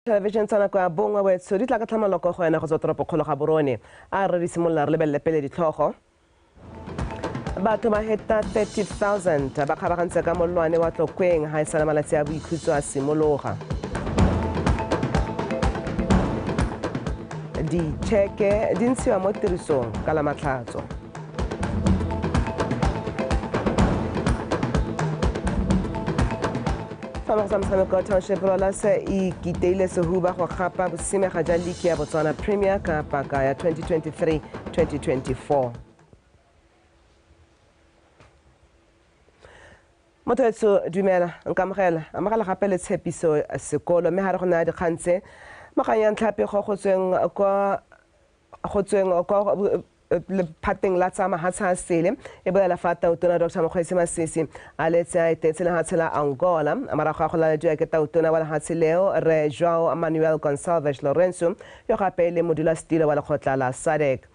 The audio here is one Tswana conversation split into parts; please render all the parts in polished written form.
Television tsa nako ya bongwe wetsho di tla ka tlhamaloko go ena go tswa toropokgolo ga Borone. A re di simolola re lebelele pele ditlhogo. Batho ba heta 30,000 ba kgabagantse ka molwane wa Tlokweng ha e sale malatsi a boikhutso a simologa. Ditšheke di ntshiwa mo tirisong ka la Matlhatso. Fa mo go tsa motshameko, Township Rollers e ikiteile sehuba go gapa bosimega ja league ya Botswana Premier ka paka ya 2023-2024. Motho etsho dumela, nkamogela amogela gape le tshepiso sekolo, mme ga re go naya dikgang tse mogang ya ntlhapego go tsweng kwa lephateng la tsa mahatshe a sele e bolela fa tautona Dr Mokgweetsi Masisi a letse a etetse lehatshe la Angola morago ga go lalediwa ke tautona wa lehatshe leo re João Manuel Gonçalves Lourenço, yo gape le modulasetilo wa lekgotla la SADC.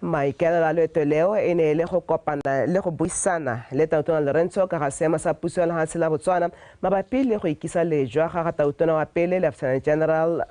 Maikaelelo a loeto leo e ne e le go kopana le go buisana le tautona Lourenço ka ga seemo sa puso ya lehatshe la Botswana mabapi le go ikisa lejwa ga ga tautona wa pele Lieutenant General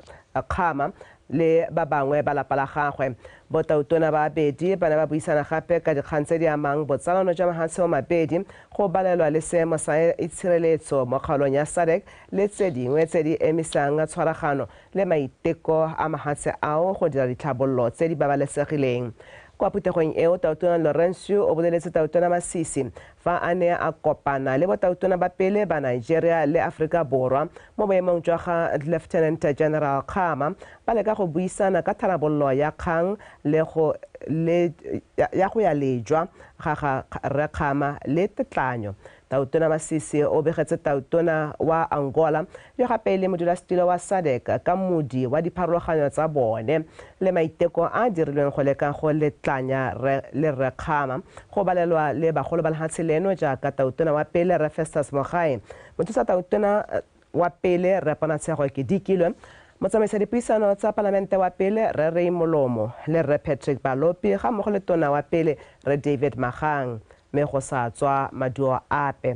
Khama le ba bangwe ba lapa la gagwe. Botautona ba babedi ba ne ba buisana gape ka dikgang tse di amang botsalano jwa mahatshe o mabedi, go balelwa le seemo sa itshireletso mo kgaolong ya SADC le tse dingwe tse di emisang tshwaragano le maiteko a mahatshe ao go dira ditlhabololo tse di babalesegileng. Kwa phuthegong eo, tautona Lourenço o boleletse tautona Masisi fa a ne a kopana le botautona ba pele ba Nigeria le Afrika Borwa mo boemong jwa ga Lieutenant General Khama, ba leka go buisana ka tharabololo ya kgang le go le ya go ya lejwa ga ga Rre Khama le tetlanyo. Tautona Masisi o begetse tautona wa Angola yo gape le modulasetilo wa SADC ka modi wa dipharologanyo tsa bone le maiteko a dirilweng go leka go letlanya le Rre Khama, go balelwa le bagolo ba lehatshe leno jaaka tautona wa pele Rre Festus Mogae, mothusa tautona wa pele Rre Ponatshego Kedikilwe, motsamaisa dipuisano tsa palamente wa pele Rre Ray Molomo le Rre Patrick Balopi ga mmogo le tona wa pele Rre David Magang, mme go sa tswa maduo ape.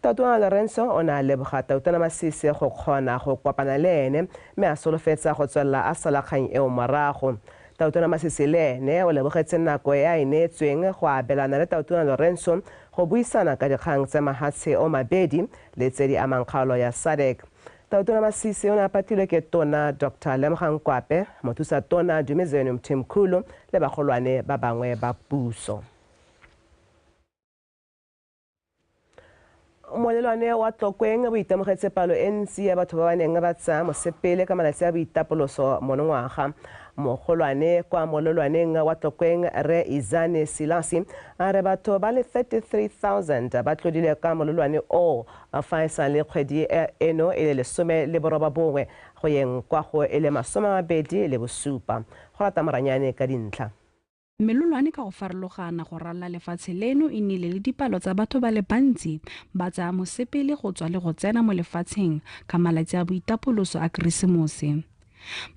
Tautona Lourenço o ne a leboga tautona Masisi go kgona go kopana le ene, mme a solofetsa go tswelela a sala kgang eo morago. Tautona Masisi le ene o lebogetse nako e a e neetsweng go abelana le tautona Lourenço go buisana ka dikgang tsa mahatshe o mabedi le tse di amang kgaolo ya SADC. Tautona Masisi o ne a patilwe ke tona Dr Lemogang Kwape, mothusa tona Dumezweni Mthimkhulu le bagolwane ba bangwe ba puso. Molelwane wa Tlokweng bo itemogetse palo e ntsi ya batho ba ba neng ba tsaya mosepele ka malatsi a boitapoloso monongwaga. Mogolwane kwa molelwaneng wa Tlokweng Rre Izane Silasi a re batho ba le 33,000 ba tlodile ka molelwane oo fa e sa le kgwedi eno e le 19 go yeng kwa go e le 27. Go rata Moranyane ka dintlha. Melolwane ka go farologana go ralla lefatshe leno e nnile le dipalo tsa batho ba le bantsi ba tsaya mosepele go tswa le go tsena mo lefatsheng ka malatsi a boitapoloso a Keresemose.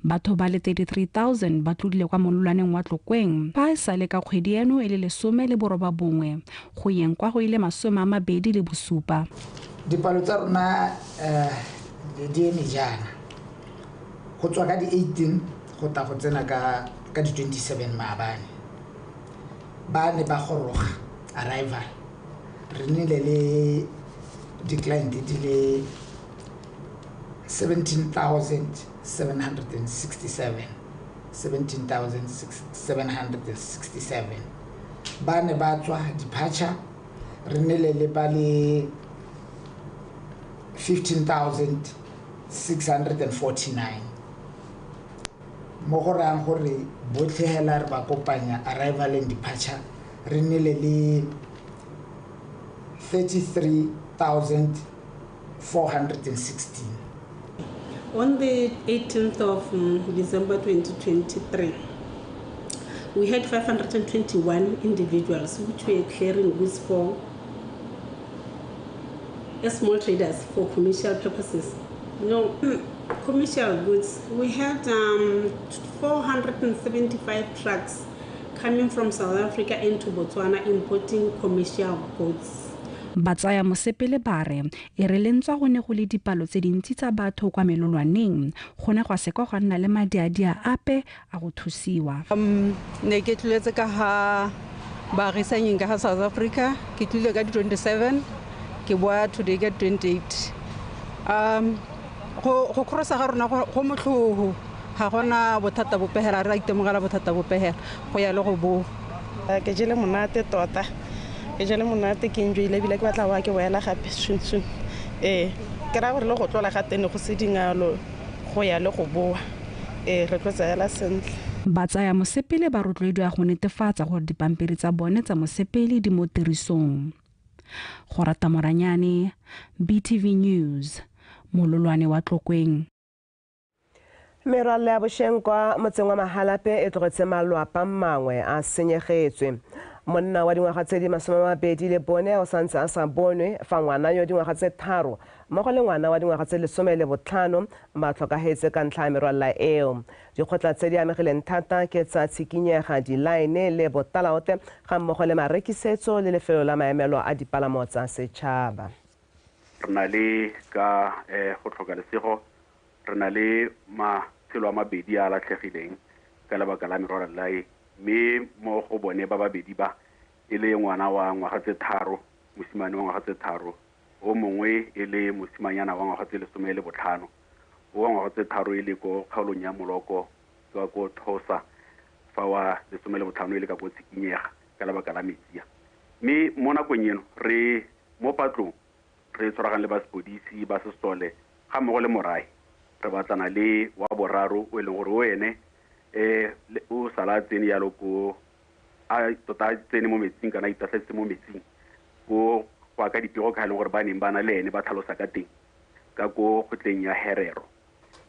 Batho ba le 33,000 ba tlodile kwa mololwaneng wa Tlokweng fa e sale ka kgwedi eno e le 19 go yeng kwa go ile 27. Dipalo tsa rona di eme jaana go tswa ka di 18 go tla go tsena ka di 27 maabane. Ba ne ba goroga arrival, re nnile le di-client di le 17,767, 17,767. Ba ne ba tswa departure, re nnile le ba le 15,649. Mo go rayang gore botlhe hela re ba kopanya arrival and departure, re nnile le 33,416. On the 18th of December 2023, we had 521 individuals which were clearing goods for small traders for commercial purposes. No, commercial goods. We had 475 trucks coming from South Africa into Botswana importing commercial goods. Ba tsaya mosepele ba re e re lentswa go ne go le dipalo tse dintsi tsa batho kwa melolwaneng, go ne gwa sekwa gwa nna le madiadia ape a go thusiwa. Ne ke tliletse ka ha baagisanyeng ka ga South Africa, ke tlile ka di-27, ke boa today ka 28. Go crossa ga rona go motlhogo, ga gona bothata bope hela, re a itemogela bothata bope hela go ya le go boa. Ke jele monate tota, ke jele monate, ke enjoyile ebile ke batla wa ke boela gape soon soon. Ke raya gore le go tlola ga tene go se dingalo go ya le go boa. Re tlo tsela sentle. Ba tsaya mosepele ba rotloediwa go netefatsa gore dipampiri tsa bone tsa mosepele di mo tirisong. Go rata Moranyane, BTV News, mololwane wa Tlokweng. Merwalela ya bošeng kwa motseng wa Mahalapye e tlogetse malwapa mangwe a senyegetswe. Monna wa dingwaga tse di 24 o santse a sa bonwe fa ngwana yo dingwaga tse 3 mmogo le ngwana wa dingwaga tse 15 ba tlhokahetse ka ntlha ya merwalela eo. Dikgotla tse di amegileng thata ke tsa Tshikinyega, Dilaene le Botalaote ga mmogo le marekisetso le lefelo la maemelo a dipalamo tsa setšhaba. Re na le ka go tlhoka lesego, re na le matshelo a mabedi a latlhegileng ka lebaka la merwalela e, mme mo go bone ba babedi ba e le ngwana wa ngwaga tse 3, mosimane wa ngwaga tse 3, o mongwe e le mosimanyana wa ngwaga tse 15, o wa ngwaga tse 3 e le ko kgaolong ya Moloko tswa ko Thosa, fa wa 15 e le ka ko Tshikinyega ka lebaka la metsi a. Mme mo nakong eno re mo patlong re tshwaragane le ba sepodisi ba sesole ga mmogo le morae, re batlana le wa boraro o e leng gore o ene o sala tsene yalo ko a tota tsene mo metsing kana itatlhetse mo metsing ko go ka dipego ka e leng gore ba neng ba na le ene ba tlhalosa ka teng ka ko kgotleng ya Herero.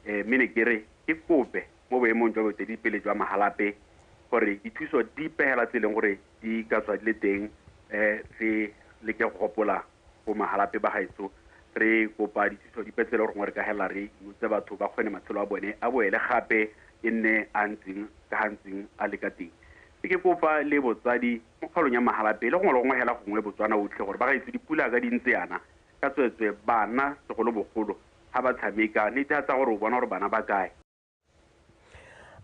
Mme ne ke re ke kope mo boemong jwa boeteledipele jwa Mahalapye gore dithuso di pegela tse e leng gore di ka tswa di le teng, re leke go gopola go Mahalapye ba gaetsho, re kopa dithuso dipe tse e leng gore re ka hela re inotse batho ba kgone matshelo a bone a boele gape e nne a ntseng ka ga ntseng a le ka teng. Ke kopa le botsadi mo kgaolong ya Mahalapye le gongwe le gongwe hela gongwe Botswana otlhe gore ba gaetsho dipula ka di ntse yana ka tsweetswe bana segolobogolo ga ba tshameka netefatsa gore o bona gore bana ba kae.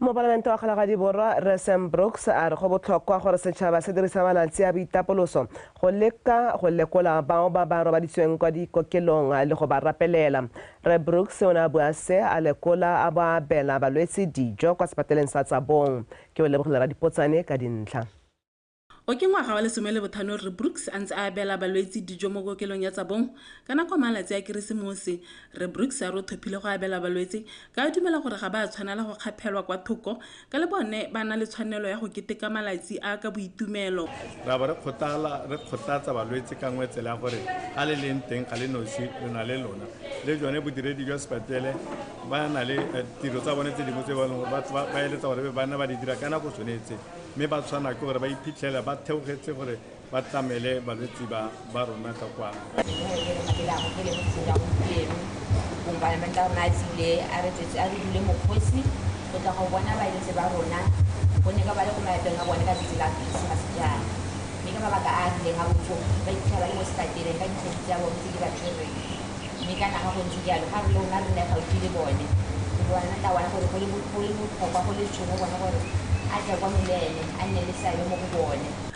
Mopalamente wa Kgalagadi Borwa Rre Sam Brooks a re go botlhokwa gore setšhaba se dirisa malatsi a boitapoloso go leka go lekola bao ba ba robaditsweng kwa dikokelong le go ba rapelela. Rre Brooks o ne a bua se a lekola a ba abela balwetse dijo kwa sepateleng sa Tsabong. Ke o lebogile Radipotsane ka dintlha. O ke ngwaga wa 15 Rre Brooks a ntse a abela balwetse dijo mo kokelong ya Tsabong ka nako malatsi a Keresemose. Rre Brooks a re o thopile go abela balwetse ka a dumela gore ga ba a tshwanela go kgaphelwa kwa thoko ka le bone ba na le tshwanelo ya go keteka malatsi a ka boitumelo. Ra ba re kgothatsa balwetse ka nngwe tsela ya gore ga le leng teng ga le nosi le na le lona. Le jone bodiredi jwa sepatele ba na le tiro tsa bone tse dingwe tse ba leng gore ba eletsa gore ba nna ba di dira ka nako tshwanetse, mme ba tshwana ke gore ba iphitlhela ba theogetse gore ba tlamele balwetse ba rona ka kwano.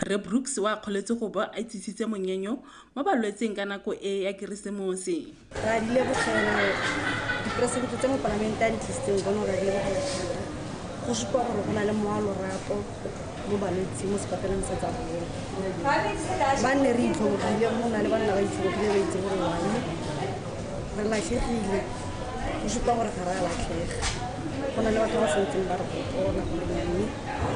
Rre Brooks wa kgoletse go bo a itsisitse monyenyo mo balwetseng ka nako e ya Keresemose. Ra di lebogela diperesente tse mopalamente a di tlisitseng kono, ra di lebogela thata. Go supa gore go na le mowa lorato mo balwetseng mo sepateleng sa Tsabong. Ba nne re itlhobogile, go na le banna ba itlhobogile ba itse gore wane re latlhegile, go supa gore ga re a latlhega. Go na le batho ba santseng ba re gopola gore mme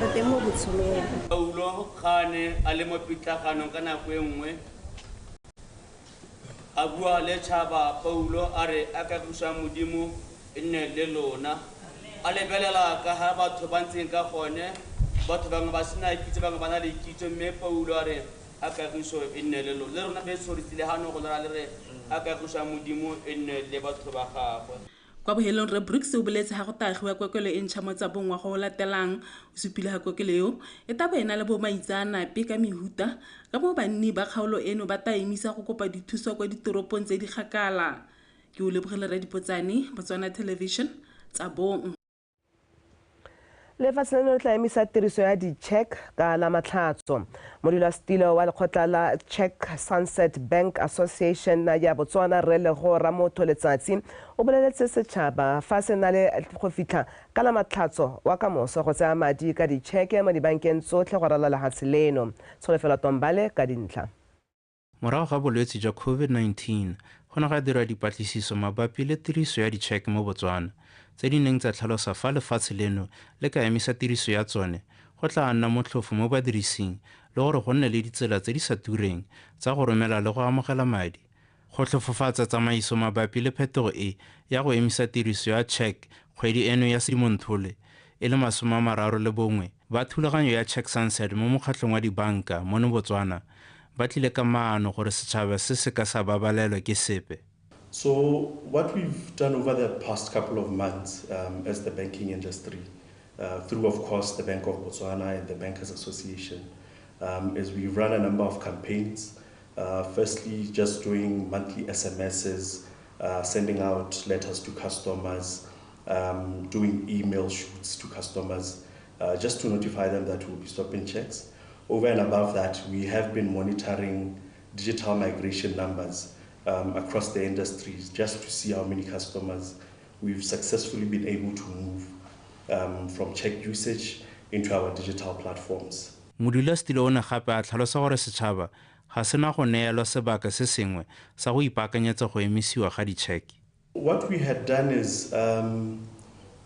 re teng mo botshelong. Paulo Kgane a le mo pitlaganong ka nako e nngwe a bua le tšhaba. Paulo a re a kagiso Modimo e nne le lona. A lebelela ka ga batho ba ntseng ka gone, batho bangwe ba sena kitso, bangwe ba na le kitso, mme Paulo a re a kagiso e nne le lona. Le rona be tshorisile gano go lora le re a kagiso Modimo e nne le batho ba gagwe. Kwa bohelong Rre Brooks o boletse ha go tagiwa kokelo e ntšha mo Tsabong ngwaga o latelang. O supile ha kokelo eo e tla bo e na le bomaitseanape ka mehuta ka moo banni ba kgaolo eno ba tla emisa go kopa dithuso kwa ditoropong tse di kgakala. Ke o lebogile Radipotsane, Botswana Television, Tsabong. Lefatshe leno le tla emisa tiriso ya di-cheque ka la Matlhatso. Modulasetilo wa lekgotla la Cheque Sunset Bank Association ya Botswana, Rre Lego Ramotho Letsatsi, o boleletse setšhaba fa se na le go fitlha ka la Matlhatso wa kamoso go tsaya madi ka di-cheque mo dibankeng tsotlhe go ralala lefatshe leno. Tsholofelo Tombale ka dintlha. Morago ga bolwetse jwa COVID-19, go ne ga dirwa dipatlisiso mabapi le tiriso ya ditšheke mo Botswana, tse di neng tsa tlhalosa fa lefatshe leno le ka emisa tiriso ya tsone, go tla nna motlhofo mo badirising le gore go nne le ditsela tse di sa tureng tsa go romela le go amogela madi. Go tlhofofatsa tsamaiso mabapi le phetogo e ya go emisa tiriso ya cheque kgwedi eno ya Sedimonthole e le 31, ba thulaganyo ya Cheque Sunset mo mokgatlhong wa dibanka mono Botswana ba tlile ka maano gore setšhaba se se ka sa babalelwa ke sepe. So what we've done over the past couple of months as the banking industry, through of course the Bank of Botswana and the Bankers Association, is we've run a number of campaigns. Firstly, just doing monthly SMSs, sending out letters to customers, doing email shoots to customers, just to notify them that we'll be stopping checks. Over and above that, we have been monitoring digital migration numbers across the industries just to see how many customers we've successfully been able to move from check usage into our digital platforms. Modulasetilo o ne gape a tlhalosa gore setšhaba ga sena go neelwa sebaka se sengwe sa go ipaakanyetsa go emisiwa ga ditšheke. What we had done is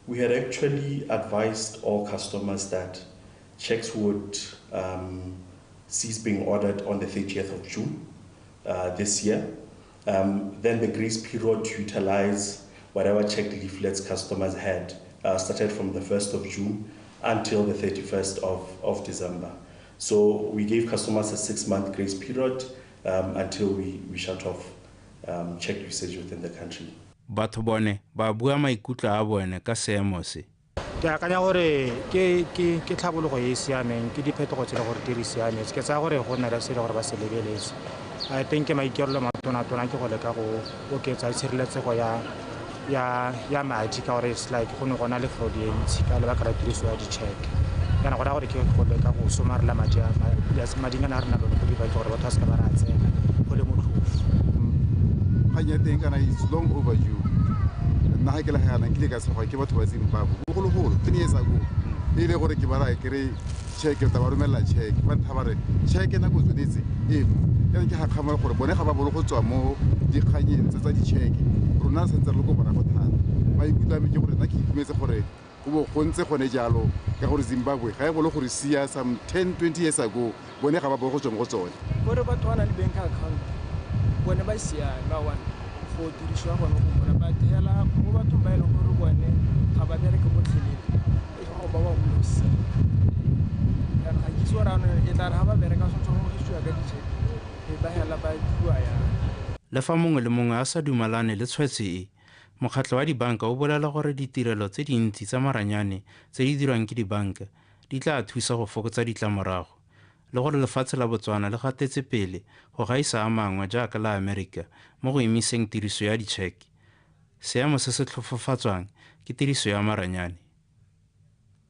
we had actually advised all customers that checks would cease being ordered on the 30th of June this year. Then the grace period to utilize whatever check leaflets customers had started from the 1st of June until the 31st of December. So we gave customers a 6-month grace period until we shut off check usage within the country. Batho bone ba bua maikutlo a bone ka seemo se. Ke akanya gore ke tlhabologo e e siameng, ke diphetogo tse le gore di re siametse. Ke tsaya gore go nna le se le gore ba se lebeletse. I think maikaelelo matona-tona ke go leka go oketsa tshireletsego ya madi ka gore it's like go ne go na le fraud e ntsi ka lebaka la tiriso ya di-cheque. Kana go raya gore ke go leka go somarela madi a madinyana a re nang le one ko dibankeng gore batho ba seka ba re a tsena go le motlhofo. Kgang ya teng kana it's long overdue. Nna ga ke le gana nkile ka tshogwa ke batho ba Zimbabwe bogologolo 10 years ago, e le gore ke ba raya ke re cheque tla ba romela cheque, ba ntha ba re cheque nako tsweletse e ke gakgamala gore bone ga ba bolo go tswa mo dikganyeng tse tsa ditšheke, rona re santse re le ko morago thata. Maikutlo a me ke gore nna ke itumetse gore go bo go ntse gone jalo, ka gore Zimbabwe ga e bolo gore sia some 10 20 years ago, bone ga ba bolo go tswa mo go tsone. Gore batho ba na le bank account bone ba siame ba one go dirisiwa gone go bona ba hela mo bathong ba e leng gore bone ga ba bereke gotlhelele, e go ba ba losi. Jaanong ga ke itse gore e tla re ga ba bereka tshwanetse go amogisiwa ka ditšheke e ba hela ba bua yang. Le fa mongwe le mongwe a sa dumalane le tshwetso e, mokgatlho wa dibanka o bolela gore ditirelo tse dintsi tsa maranyane tse di dirwang ke dibanka di tla thusa go fokotsa ditlamorago, le gore lefatshe la Botswana le gatetse pele go gaisa a mangwe jaaka la Amerika mo go emiseng tiriso ya ditšheke. Seemo se se tlhofofatswang ke tiriso ya maranyane.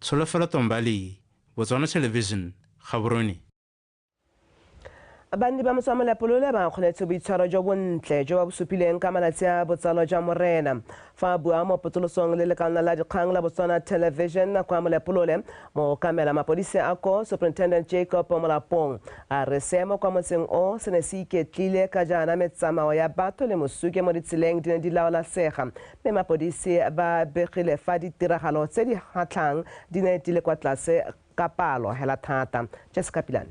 Tsholofelo Tombale, Botswana Television, Gaborone. Banni ba motse wa Molepolole ba kgonetse boitshwaro jo bontle jo ba bo supileng ka malatsi a botsalo jwa Morena. Fa a bua mo potsolosong le lekalana la dikgang la Botswana Television kwa Molepolole, mookamela mapodisi a ko Superintendent Jacob Molapong a re seemo kwa motseng o se ne se iketlile ka jaana metsamao ya batho le mosuke mo ditseleng di ne di laolasega, mme mapodisi ba begile fa ditiragalo tse di hatlhang di ne di le kwa tlase ka palo hela thata. Jessica Pilane.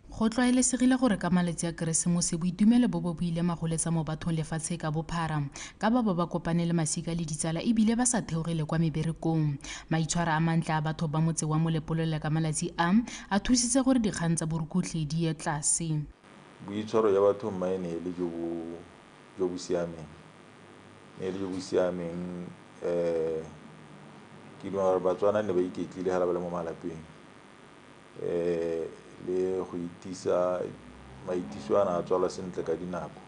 Go tlwaelesegile gore ka malatsi a Keresemose boitumelo bo bo ile magoletsa mo bathong lefatshe ka bophara, ka ba ba kopane le masika le ditsala ebile ba sa theogele kwa meberekong. Maitshwaro a mantle a batho ba motse wa Molepolole ka malatsi a thusitse gore dikgang tsa borukutlhi di ye tlase. Boitshwaro ya batho mma e ne e le jo bo siameng. Ne le jo bo siameng, ke dumela gore Batswana ne ba iketlile hela ba le mo malapeng. Le go itisa, maitiso a na a tswalwa sentle ka dinako.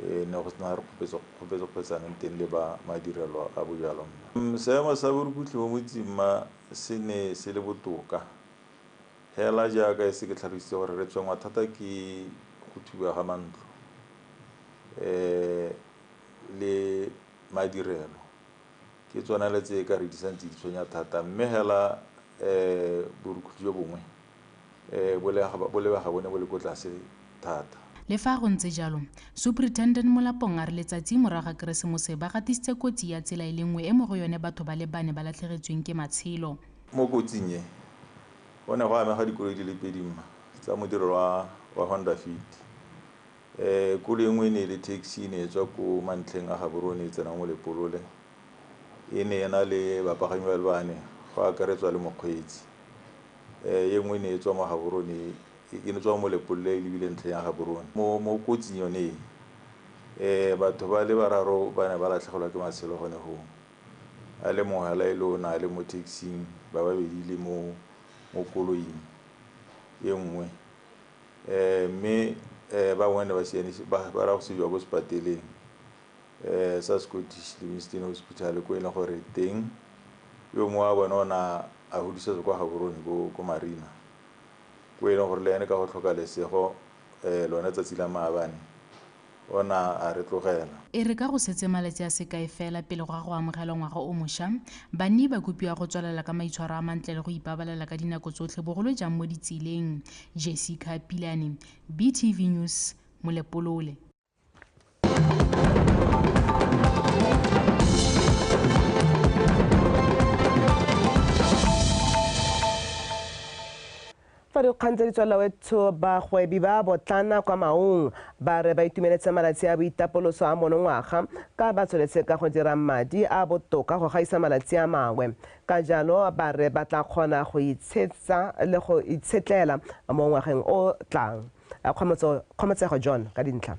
Ne go sena re kgopetsaneng teng le ba madirelo a bojalwa. Seemo sa borukutlhi mo motseng ma se ne se le botoka. Hela jaaka e se ke tlhalositse gore re tshwenngwa thata ke go thubiwa ga mantlo, le madirelo. Ke tsona le tse ka re di santse di tshwenya thata, mme hela borukutlhi jo bongwe bo lebega bone bo le ko tlase thata. Le fa go ntse jalo, Superintendent Molapong a re letsatsi morago ga Keresemose ba gatisitse kotsi ya tsela e le nngwe e mo go yone batho ba le bane ba latlhegetsweng ke matshelo. Mo kotsing e, go ne go amega dikoloi di le pedi mma tsa modirelo wa Honda Fit. Koloi e nngwe e ne e le taxi, e ne e tswa ko mantlheng a Gaborone e tsena mo Lepolole. E ne e na le bapagami ba le bane, go akaretswa le mokgweetsi. E nngwe e ne e tswa mo Gaborone, e ne tswa mo Lepolole e lebile ntlheng ya Gaborone. Mo kotsing yone e, batho ba le bararo ba ne ba latlhegelwa ke matshelo gone foo. A le mongwe hela e le o ne a le mo taxing, ba babedi le mo koloing e nngwe. Mme ba bangwe ne ba sianise, ba ra go sediwa ko sepateleng, sa Scottish Livingstone Hospital, ko e leng gore teng yo mongwe wa bone o ne a hudusetswa kwa Gaborone ko Marina, ko e leng gore le ene ka go tlhoka lesego, lone tsatsi la maabane o ne a re tlogela. E re ka go setse malatsi a sekae fela pele ga go amogela ngwaga o mošwa, banni ba kopiwa go tswelela ka maitshwaro a mantle le go ipabalela ka dinako tsotlhe, bogolo jang mo ditseleng. Jessica Pilane, BTV News, Molepolole. Fa dikgang tse di tswelela wetho, bagwebi ba botlana kwa Maung ba re ba itumeletse malatsi a boitapoloso a monongwaga ka ba tsweletse ka go dira madi a botoka go gaisa malatsi a mangwe. Ka jalo ba re ba tla kgona go itshetsa le go itshetlela mo ngwageng o tlang. Kgomotsego John ka dintlha.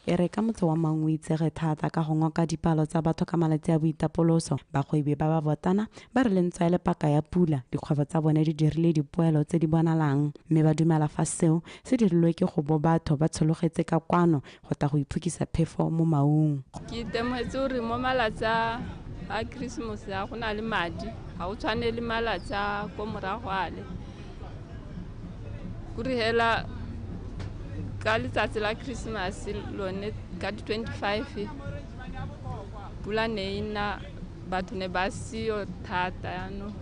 E re ka motse wa Maung o itsege thata ka go ngoka dipalo tsa batho ka malatsi a boitapoloso, bagwebi ba ba botlana ba re le ntswa e le paka ya pula, dikgwebo tsa bone di dirile dipoelo tse di bonalang, mme ba dumela fa seo se dirilwe ke go bo batho ba tshologetse ka kwano go tla go iphokisa phefo mo Maung. Ke itemogetse gore mo malatsi a Keresemose a go na le madi, ga o tshwane le malatsi a ko morago ale. Kore hela ka letsatsi la Christmas lone ka di 25 pula ne e na, batho ne ba seo thata, yaanong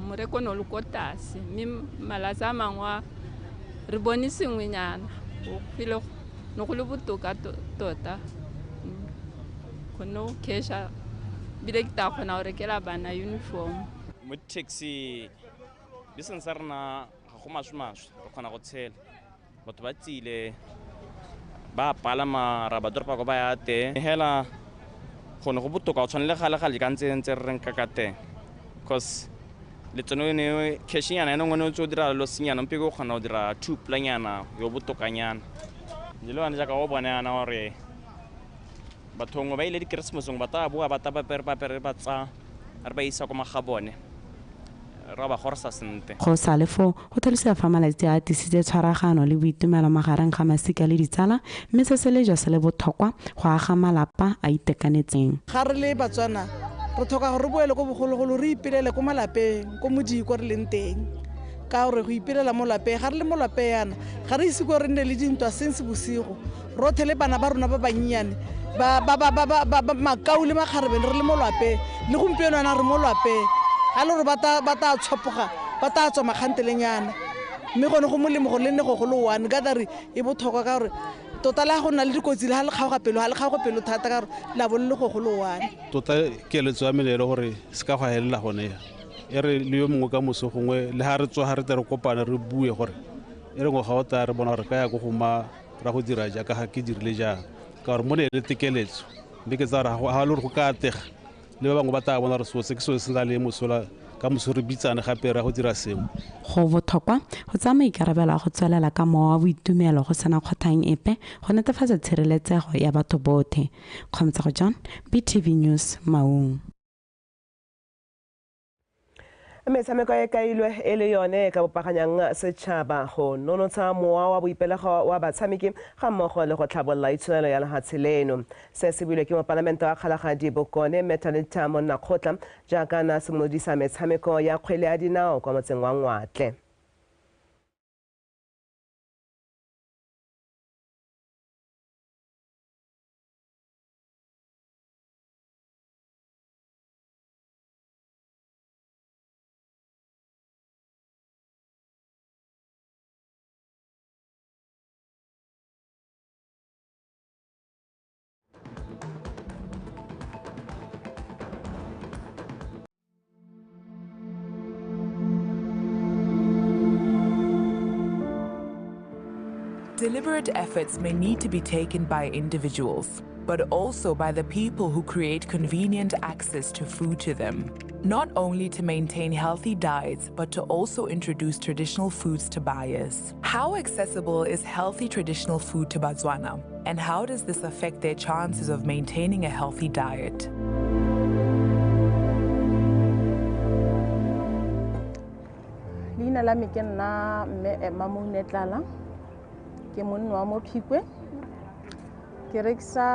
moreko ne o le ko tlase, mme malatsi a mangwe re bone sengwenyana, ne go le botoka tota. Kgonne go cash-a, ebile ke tla kgona go rekela bana uniform. Mo taxi business ya rena ga go maswe-maswe, re kgona go tshela. Batho ba tsile ba palama ra ba doropa ko ba ya teng, hela go ne go botoka go tshwane le gale-gale ka ntse re reng ka teng, cause letseno ne cash-nyana ene ngwe o ntse o dira losenyana, mpe o kgona go dira two planyana yo botokanyana. Le yone jaaka o bona yana gore batho bangwe ba ile dikeresemoseng ba tla boa ba tla ba pere ba tsa re ba isa ko magabone, ra ba gorosa sentle. Go sa le foo, go tlhalosiwa fa malatsi a atisitse tshwaragano le boitumelo magareng ga masika le ditsala, mme se se lejwa se le botlhokwa go aga malapa a itekanetseng. Ga re le Batswana re tlhoka gore re boele ko bogologolo, re ipelele ko malapeng, ko modiko re leng teng, ka gore go ipelela mo lapeng, ga re le mo lapeng yana ga re ise ko re nne le dintwa since bosigo, rothe le bana ba rona ba bannyane ba makau le makgarebeng re le mo lapeng, le gompieno yana re mo lapeng. Ga le gore ba tla tshopoga, ba tla tswa makgantelenyana, mme gone go molemo gore le nne go le one. Gathering e botlhokwa ka gore tota le ga go nna le dikotsi le ga le kgaoga pelo, ga le kgaoge pelo thata ka gore la bo le le go le one. Tota keletso ya me le gore se ka go helela gone ya, e re le yo mongwe ka moso gongwe le ga re tswa ga re tle re kopane re bue gore e re ngwaga o tla re bona gore ka ya ko goma ra go dira jaaka ga ke dirile jang, ka gore mo ne le tekeletso, mme ke tsaya gore ga le gore go ka atega le ba bangwe ba tla bona gore seo se ke seo se na le mosola Ka moso re bitsane gape ra go dira sengwe. Go botlhokwa go tsaya maikarabelo a go tswelela ka mowa wa boitumelo go sena kgotlhang epe go netefatsa tshireletsego ya batho botlhe. Kgomotsago John, BTV News, Maung. Metshameko e kailwe e le yone e ka bopaganyang setšhaba go nonotsha mowa wa boipelego wa batshameki ga mmogo le go tlhabolola itsholelo ya lehatshe leno. Se se builwe ke mopalamente wa Kgalagadi Bokone Metalita Monnakgotla jaaka na simolodisa metshameko ya kgwele ya dinao kwa motseng wa Ngwatle. Deliberate efforts may need to be taken by individuals, but also by the people who create convenient access to food to them, not only to maintain healthy diets, but to also introduce traditional foods to buyers. How accessible is healthy traditional food to Botswana, and how does this affect their chances of maintaining a healthy diet? Leina la me ke nna Mme Emma Mounetlala. Ke monna wa mo Phikwe. Ke rekisa